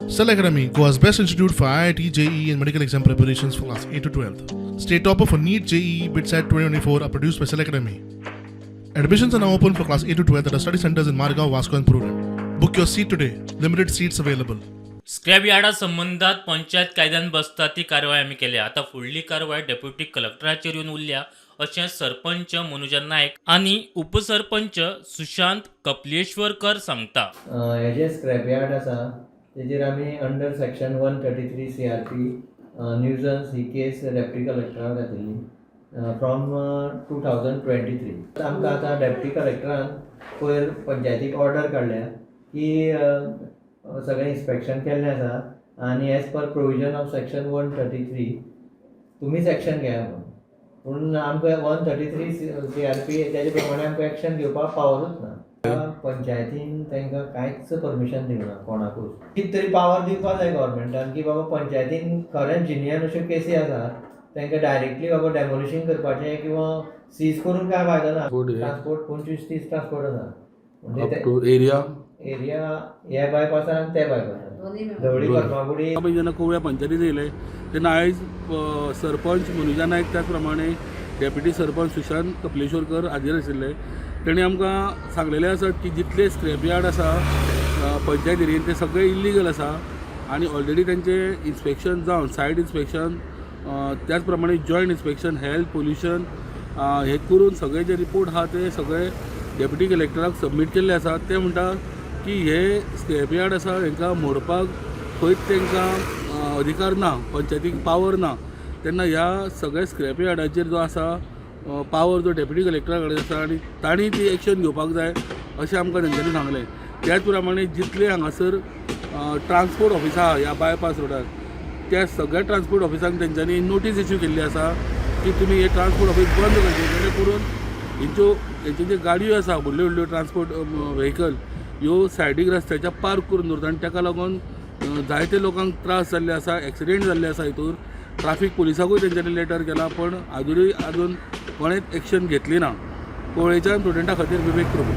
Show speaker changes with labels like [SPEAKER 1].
[SPEAKER 1] Cell Academy, Goa's best institute for IIT, JEE, and medical exam preparations for class 8 to 12. State topper for NEET, JEE, BITSAT 2024 are produced by Cell Academy. Admissions are now open for class 8 to 12 at our study centers in Margao, Vasco, and Prudent. Book your seat today. Limited seats available.
[SPEAKER 2] Scrap यार्डा संबंदात panchayat कायद्यान बसता ती कारवाय आमी केल्या. आतां फुडली कारवाय deputy कलेक्टराचेर येवन उरल्या अशें सरपंच मनुजा नायक आनी उपसरपंच सुशांत कपलेश्वरकर सांगता.
[SPEAKER 3] हे जे स्क्रॅप यार्ड आसा, तेजेर आमी under section 133 CRP nuisance ही केस डेप्टी कलेक्टराक घातिल्ली फ्रॉम 2023. आमकां आतां डेप्टी कलेक्टरान पयर पंचायतीक ऑर्डर काडल्या की सगळें इन्स्पेक्शन केल्लें आसा आनी as per provision of section 133 तुमीच एक्शन घेया म्हणून. पूण आमकां 133 CRP तेजे प्रमाणे आमकां एक्शन घेवपाक पावरूच ना. पंचायतीन तांकां कांयच परमिशन दिवंक ना कोणाकूच. कितें तरी पावर दिवपा जाय गव्हर्मेंटान की बाबा पंचायतीन खरेंच जिनियन अश्यो केसी आसा, तांकां डायरेक्टली बाबा डेमोलिशींग करपाचें किंवा सीज करून काय फायदो ना.
[SPEAKER 4] Transport हे?
[SPEAKER 3] ट्रान्सपोर्ट 25-30 ट्रान्सपोर्ट आसा म्हणजे
[SPEAKER 4] अप टू एरिया?
[SPEAKER 3] एरिया ह्या बायपासान आनी त्या बायपासान, धवळी, फर्मागुडी.
[SPEAKER 4] आमी जेन्ना कवळ्या पंचायतीन येयले तेन्ना आयज सरपंच मनुजा नायक, त्याच प्रमाणे डेप्युटी सरपंच सुशांत कपलेश्वरकर हाजीर आशिल्ले. तेणी आमकां सांगलेलें आसा की जितले स्क्रॅप यार्ड आसा पंचायत एरियेन ते सगळे इल्लिगल आसा आनी ऑलरेडी तेंचे इन्स्पेक्शन जावन, सायट इन्स्पेक्शन, त्याच प्रमाणे जॉयंट इन्स्पेक्शन, हेल्थ, पोल्युशन हे करून सगळे जे रिपोर्ट आहा ते सगळे डेप्युटी कलेक्टराक सबमीट केल्ले आसा. ते म्हणटा की हे स्क्रॅप यार्ड आसा, हेंकां मोडपाक खंयच तांकां अधिकार ना, पंचायतीक पावर ना. तेन्ना ह्या सगळ्या स्क्रॅप यार्डाचेर जो आसा पावर जो डेप्युटी कलेक्टरा कडेन आसा आनी तांणी ती एक्शन घेवपाक जाय अशें आमकां तेंच्यांनी सांगलें. त्याच प्रमाणे जितले हांगासर ट्रान्सपोर्ट ऑफिसां आहा ह्या बायपास रोडार, त्या सगळ्या ट्रान्सपोर्ट ऑफिसांक तेंच्यांनी नोटीस इश्यू केल्ली आसा की तुमी हे ट्रान्सपोर्ट ऑफीस बंद करचें, जेणे करून हेंच्यो ज्यो गाडयो आसा, व्हडल्यो व्हडल्यो ट्रान्सपोर्ट व्हेकल, ह्यो सायडीक रस्त्याच्या पार्क करून दवरता आनी ताका लागून जायते लोकांक त्रास जाल्ले आसा, एक्सिडेंट जाल्ले आसा. हितूर ट्राफीक पुलिसाकूय तेंच्यांनी लेटर केला, पण आजुनूय अजून कोणेच एक्शन घेतली ना. कवळेच्यान प्रुडंटा खातीर विवेक प्रभू.